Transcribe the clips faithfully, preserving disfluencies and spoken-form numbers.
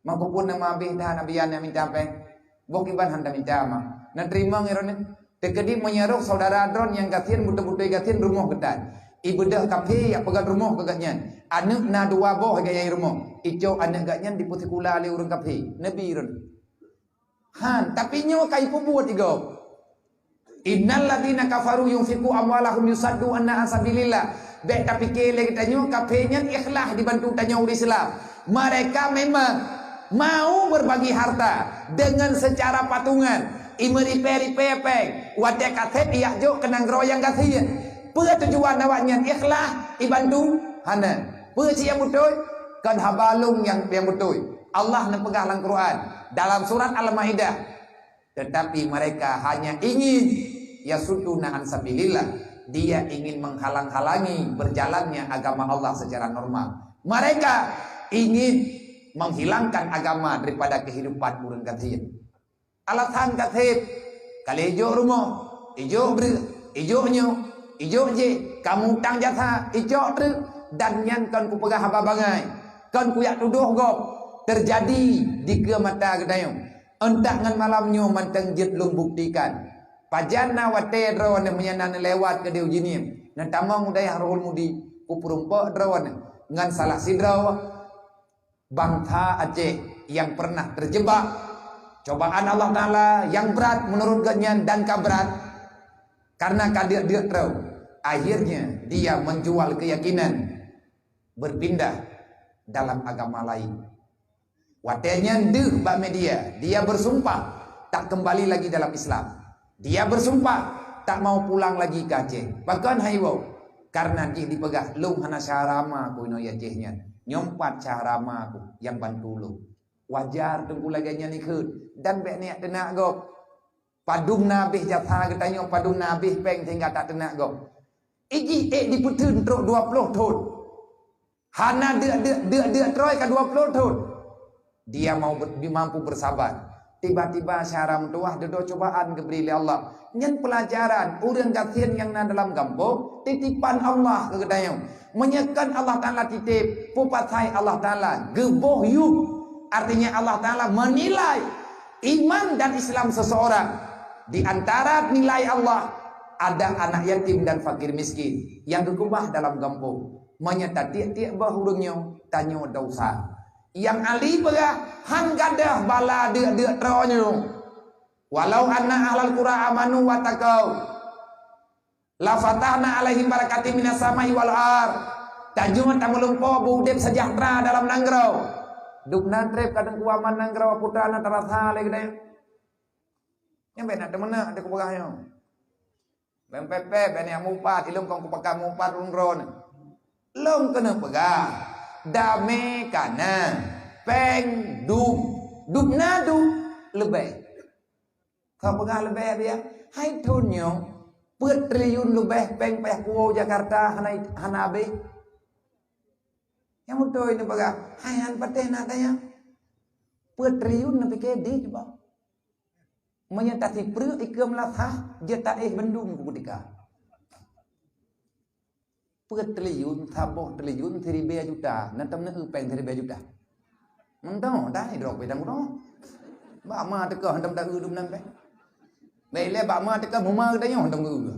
Maka pun nama habéh dah Nabi nyang minta péng. Boh kiban hana minta mah. Na teurimong droeneuh. Teukeudi meunyoe rôh saudara droeneuh nyang gasien beutôi-beutôi gasien rumoh geutan. Ibeudôh kafé jak peugöt rumoh keu gobnyan. Aneuk na dua boh gobnyan rumoh. Icok aneuk gobnyan dipeusikula lé ureuëng kafé. Nabi droeneuh. Han, tapi nyoe ka ipeubuet igob. Innal ladzina kafaru yunfiqu amwalahum yusaddu anna an sabilillah. Bèk tapike lé geutanyoe kafé nyan ikhlas dibantu tanyoe ureuëng Islam. Mereka memang mau berbagi harta dengan secara patungan. Imeuripèe-ripèe péng, watèe ka sép ijak jok keu nanggroe nyang gasien. Peue tujuan awaknyan ikhlas ibantu? Hana. Peue cit nyang beutôi? Kon haba lôn nyang, nyang beutôi. Allah neupeugah lam Quran, dalam surat Al-Maidah, "Tetapi mereka hanya ingin yasudduna an sabilillah." Dia ingin menghalang-halangi berjalannya agama Allah secara normal. Mereka ingin menghilangkan agama daripada kehidupan ureuëng gasien. Alasan gasien, ka lheueh ijok rumoh, ijok breueh, ijok nyoe, ijok jéh, ka mutang jasa, icok treuk, dan nyan kon kupeugah haba bangai, kon kujak tudoh gob, teujadi dikeue mata geutanyoe. Eunteuk ngon malam nyoe mantong jeuet lôn buktikan. Pajan na watèe droeneuh meunyo na neulewat keudéh u Jeunieb, neutamong u dayah Rohul Mudi, kupeurumpok droeneuh ngon salah sidroe bansa Aceh nyang pernah terjebak cobaan Allah Taala nyang brat meunurot gobnyan dan ka brat karena ka deuk-deuk troe. Akhirnya dia menjual keyakinan, berpindah dalam agama lain. Watèe nyan deuh bak media, dia bersumpah tak kembali lagi dalam Islam. Dia bersumpah tak mau pulang lagi ke Aceh. Pakon hai woe? Karena jih dipeugah, "Lôn hana syara ma ku inoe Aceh nyan. Nyoe pat syara ma ku nyang bantu lôn." Wajar teungku lagèe nyan ikheun dan bèk neujak teunak gob. Padum na habéh jasa geutanyoe, padum na habéh péng sehingga tak teunak gob. Ijih ék dipeutheun trok dua ploh thon. Hana deuk-deuk, deuk-deuk troe ka dua ploh thon. Dia mau ber-, dia mampu bersabar. Tiba-tiba syara meutuwah dudoe cobaan geubri lé Allah. Nyan peulajaran ureuëng gasien nyang na dalam gampông, titipan Allah keu geutanyoe. Meunyoe kon Allah Taala titip, peue pasai Allah Taala geuboh yup. Artinya Allah Taala menilai iman dan Islam seseorang. Di antara nilai Allah, ada anak yatim dan fakir miskin nyang geukeubah dalam gampông. Meunyoe tatiek-tiek boh ureuëng nyoe, tanyoe desya. Nyang Ali peugah, han gadôh bala deuk-deuk droe nyoe. "Walau anna ahlal qura amanu wattaqau, lafatahna alaihim barakatim minas samai wal ard." Tanyoe tameulumpoe beu udép seujahteura dalam nanggroe. Dubna treb ka teungku aman nanggroe, putra na tarasa lé geude. Nyang bèk na teumeunak teuh kupeugah nyoe. Lôn pepé bèk neujak mupat, ilôn kon kupakat mupat lôn droeneuh. Lôn keuneuk peugah, damé ka na, péng dum, dum na dum, leubeh. Ka peugah leubeh dia, hai thon nyoe, peuet triliun leubeh péng payah kuwoe Jakarta hana, hana habéh. Nyang beutôi neupeugah, hai han patéh na tanyong. Peuet triliun neupike di cuba. Meunyoe tasipreuk ikeue meulasah, jeuet taéh bandum kukeudika. Peuet triliun, saboh triliun, siribèe juta, na tam neueu péng siribèe juta. Mantong, dah idrok péng dang uroe. Bak ma teuka hantom taeu dum nan péng. Bèk ilèe bak ma teuka muma geutanyoe hantom geu.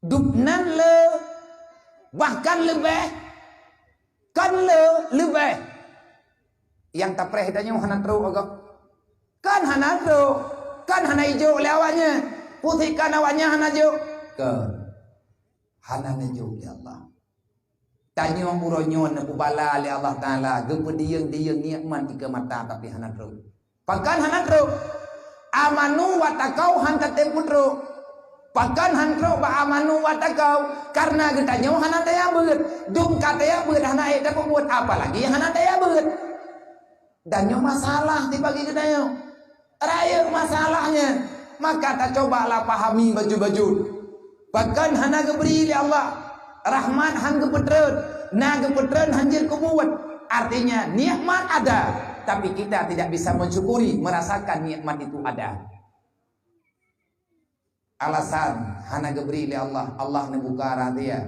Dum nan le, bahkan leubeh, kan le leubeh. Nyang tapreh tanyoe hana trok agam. Kan hana trok, kan hana ijok lé awaknyan. Pusikan awaknyan hana jok. Kan hana neujok lé Allah. Tanyoe uroe nyoe neupubala lé Allah Taala, geupeudiyeung-diyeung nikmat dikeue mata tapi hana trok. Pakon hana trok? Amanu wattaqau han tatem peutrok. Pakon han trok bak amanu wattaqau? Karena geutanyoe hana taya beuet. Dum ka taya beuet hana ék tapeubuet, apalagi hana taya beuet. Dan nyoe masalah dibagi geutanyoe. Rayeuk masalahnya, maka tacobalah pahami bacut-bacut. Pakon hana geubri lé Allah rahmat han geupeutreun, na geupeutreun han jeuet keubuet. Artinya nikmat ada, tapi kita tidak bisa mensyukuri, merasakan nikmat itu ada. Alasan hana geubri lé Allah, Allah neubuka rahsia.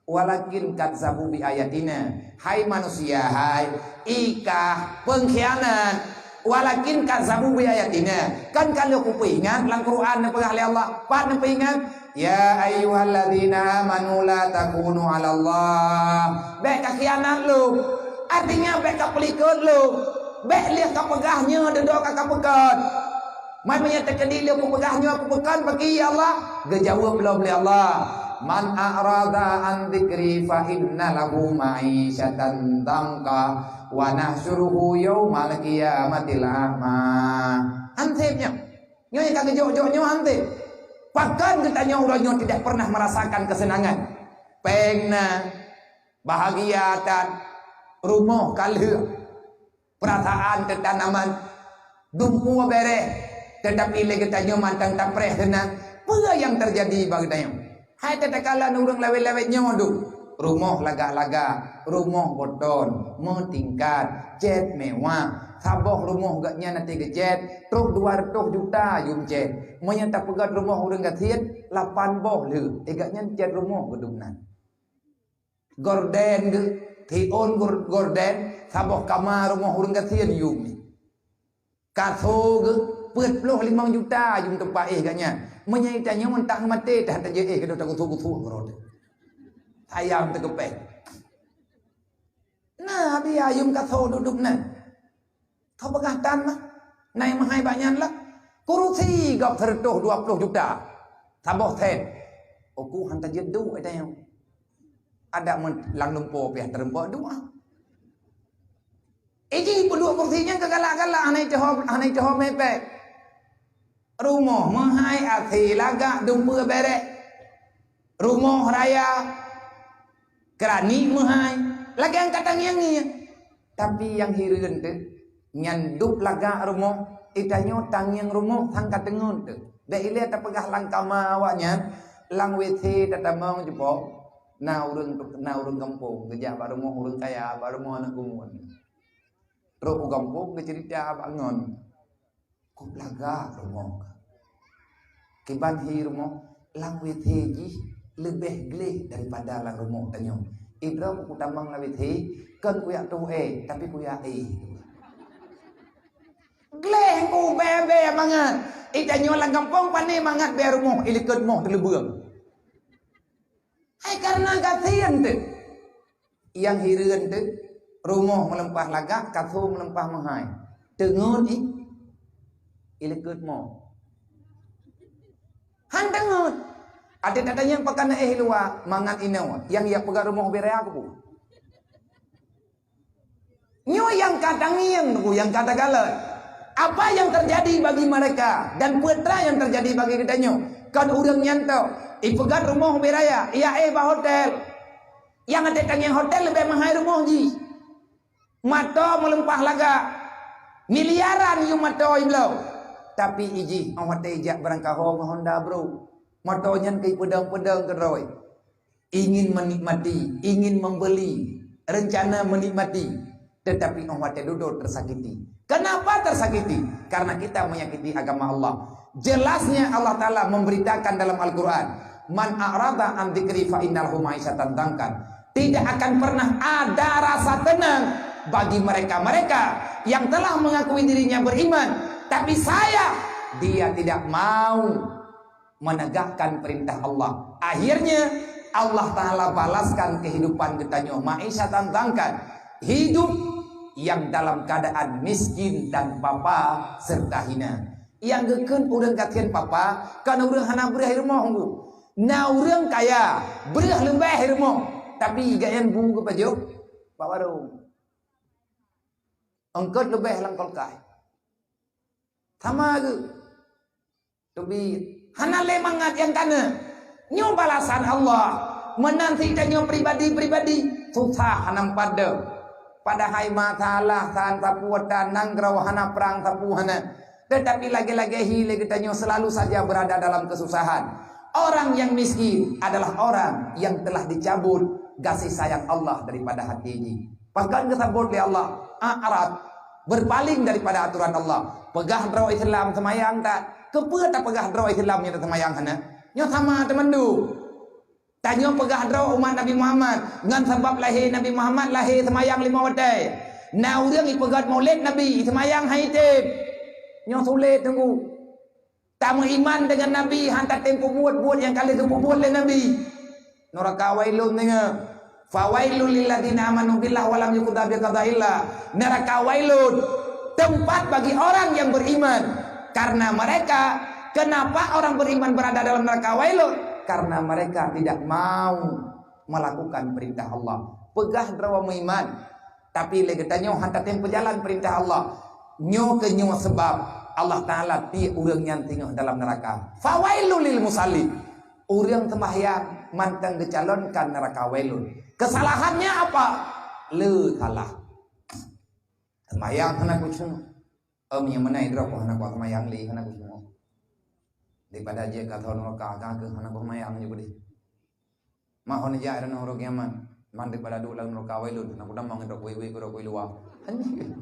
Walakin kadzabu bi ayatina. Hai manusia, hai ikah pengkhianat. Walakin kadzabu bi ayatina. Kan ka lheueh kupeuingat lam Quran neupeugah lé Allah. Pat neupeuingat? "Ya ayyuhalladzina amanu la takunu 'alallah." Bék ka khianat lom. Artinya bék ka peulikot lom. Bék lheueh ka peugah nyoe dudoe ka kapeukot. Man meunyoe teukeudi lé kupeugah nyoe kupeukon bagi, ya Allah, geujaweueb lom lé Allah, "Man a'rada an dzikri fa inna lahu ma'isyatan dhanka wa nahsyuruhu yaumal qiyamati a'ma." Anseb nyoe. Nyoe nyang ka geujok-jok nyoe anseb. Pakon geutanyoe uroe nyoe tidak pernah merasakan kesenangan? Péng na, bahagia that, rumoh ka lheueh. Peurasaan teutanaman, dumpeue bèrèh, teutapi lé geutanyoe mantong tapreh keunan. Peue nyang teujadi bak geutanyoe? Hai tatakala ureuëng lawét-lawét nyoe duek, rumoh lagak-lagak, rumoh boton, meutingkat, cét mewah, saboh rumoh geuhnyan até geucét, trok dua reutôh juta yum cét. Meunyoe tapeugét rumoh ureuëng gasien, lapan boh lheueh, eh, geuhnyan cét rumoh geudum nan. Gorden geuh, thion gor-, gorden, saboh kama rumoh ureuëng gasien yum. Kaso geuh, peuet ploh limong juta yum teumpat éh geuhnyan. Meunyoe tanyoe meuntang maté, tah tajeuet éh keudroe tagusu-gusu keudroe. Sayang teukeupéh. Nah, biaya yum kaso duek-duek nan. Ka peugah tan mah. Nai meuhai bak nyan lah. Kurusi gob seureutôh dua ploh juta. Saboh sét. Uku han tajeuet duek, eh, tanyoe. Adak men lam lumpoe piah teurumpok dua. Iji peuduek kursi nyan keu galak-galak, hana itoho, hana itoho mepek. Rumoh meuhai até lagak dumpeue bèrèh. Rumoh raya keurani meuhai, lagèe angkat tangieng-ngieng. Tapi nyang hireuen teuh, nyan duek lagak rumoh, itanyoe tangieng rumoh sang ka teungeut teuh. Bèk ilèe tapeugah lam kama awaknyan, lam W C tatamong jipok, na ureueng, na ureueng gampông geujak bak rumoh ureueng kaya, bak rumoh aneuk geumun. Trok u gampông geuceurita bak ngon. Kok lagak rumoh ka. Kiban hi rumoh, lam W C jih leubeh gleh daripada lam rumoh tanyoe. Idroe kutamong lam W C, kon kuyak toh éh, tapi kuyak éh. Gleh ku bèe-bèe mangat. Itanyoe lam gampông pané mangat bèe rumoh, ilikot moh teuleubeung. Hai karena gasien teuh. Nyang hireuen teuh, rumoh meuleumpah lagak, kaso meuleumpah meuhai. Teungeut ih, ilikot moh. Han teungeut. Até tatanyong pakon éh luwa, mangat inoe, nyang jak peugah rumoh bèe raya keupeue. Nyoe nyang ka tangieng, nyang ka tagalak. Apa yang terjadi bagi mereka dan peue teuma nyang terjadi bagi geutanyoe? Kon ureueng nyan tok, ipeugét rumoh bèe raya, iyak éh bak hotel. Nyang até tangieng hotel leubeh meuhai rumoh jih. Moto meuleumpah lagak. Miliaran yum moto ibloe. Tapi ijih, óh watèe ijak beurangkat ho ngon Honda bro. Moto nyan keu ipeudong-peudong keudroe. Ingin menikmati, ingin membeli, rencana menikmati, tetapi óh watèe dudoe tersakiti. Kenapa tersakiti? Karena kita menyakiti agama Allah. Jelasnya Allah Ta'ala memberitakan dalam Al-Quran, "Man a'rada an dzikri fa inna lahu ma'isyatan dhankan." Tidak akan pernah ada rasa tenang bagi mereka-mereka yang telah mengakui dirinya beriman, tapi sayang, dia tidak mau menegakkan perintah Allah. Akhirnya, Allah Ta'ala balaskan kehidupan geutanyoe, ma'isyatan dhankan, hidup yang dalam keadaan miskin dan papa serta hina. Nyang geukheun ureueng gasien papa, kon ureueng hana breueh rumoh, Bu. Na ureueng kaya, breueh leubeh rumoh, tapi gobnyan bu geupajoh bak warong. Eungkot leubeh lam kulkas. Sama geuh. Teubiet. Hana lé mangat nyang kana. Nyoe balasan Allah. Meunan cit tanyoe pribadi-pribadi, susah hana meupadam. Padahai masalah san sapeue tan nanggroe hana prang sapeue hana. Tetapi lagèe-lagèe hi lé geutanyoe selalu saja berada dalam kesusahan. Orang yang miskin adalah orang yang telah dicabut kasih sayang Allah daripada hati jih. Pakon geusabot lé Allah, a'rad, berpaling daripada aturan Allah. Peugah droe Islam seumayang that. Keupeue tapeugah droe Islam nyoe seumayang hana? Nyoe sama teumandum. Tanyoe peugah droe umat Nabi Muhammad, ngon sabab lahé Nabi Muhammad lahé seumayang limong watèe. Na ureueng ipeugöt maulid Nabi, seumayang han item. Nyoe sulet teungku. Tameuiman deungon Nabi, han tatem peubuet buet nyang ka lheueh geupeubuet lé Nabi. Nuraka wailun deungoe. Fawailul lilladzina amanu billahi wa lam yuqda bi qadaillah. Neraka wailun, tempat bagi orang yang beriman. Karena mereka, kenapa orang beriman berada dalam neraka wailun? Karena mereka tidak mau melakukan perintah Allah. Peugah droe meuiman, tapi lé geutanyoe han tatem peujalan peurintah Allah. Nyoe keuh nyoe sabab Allah Taala tiep ureueng nyan singoh dalam neuraka. Fawailul lil musallin. Ureueng seumahyang mantong geucalonkan neuraka wailun. Kesalahannya apa? Le salah. Seumahyang hana khusyuk. Em, nyang meunan droe hana kuat seumahyang lé, hana khusyuk. Daripada jeuet ka thon neuraka, ka keuh hana kuat seumahyang je beudeh. Mahon jak reunoh uroe kiamat. Man daripada duek lam neuraka wailun, na kutamong indok wei-wei keu rokoi luwa. Anjing.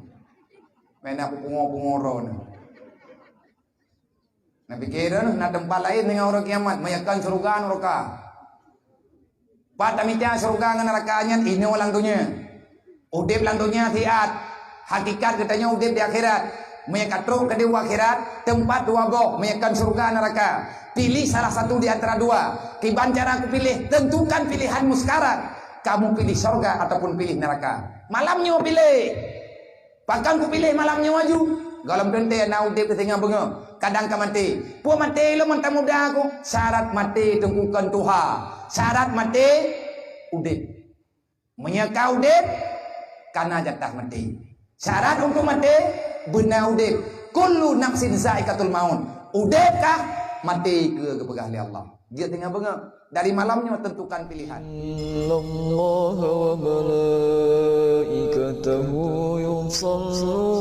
Main aku pungo-pungo droe. Na pikir na tempat lain deungon uroe kiamat, meunyo kon syeuruga neuraka. Pat tamita syeuruga ngon neuraka nyan inoe lam donya. Udeb lam donya siat. Hakikat geutanyoe udeb di akhirat. Meunyo ka trok keudeh u akhirat, teumpat dua boh, meunyo kon syeuruga neuraka. Piléh salah satu di antara dua. Kiban cara kupiléh, tentukan pilihanmu sekarang. Kamu pilih syeuruga ataupun pilih neuraka. Malam nyoe piléh. Pakon kupiléh malam nyoe aju? Gohlom teuntèe na udeb singoh beungoh, kadang ka maté. Peue maté lom mantong muda ku? Syarat maté teungku kon tuha. Syarat maté udeb. Meunyo ka udeb, kana jatah maté. Syarat untuk maté, beuna udeb. Kullu nafsin zaikatul maut. Udeb kah, maté keu geupeugah lé Allah. Jeuet singoh beungoh. Dari malam nyoe tentukan pilihan. Innallaha wa malaikatahu yusalluna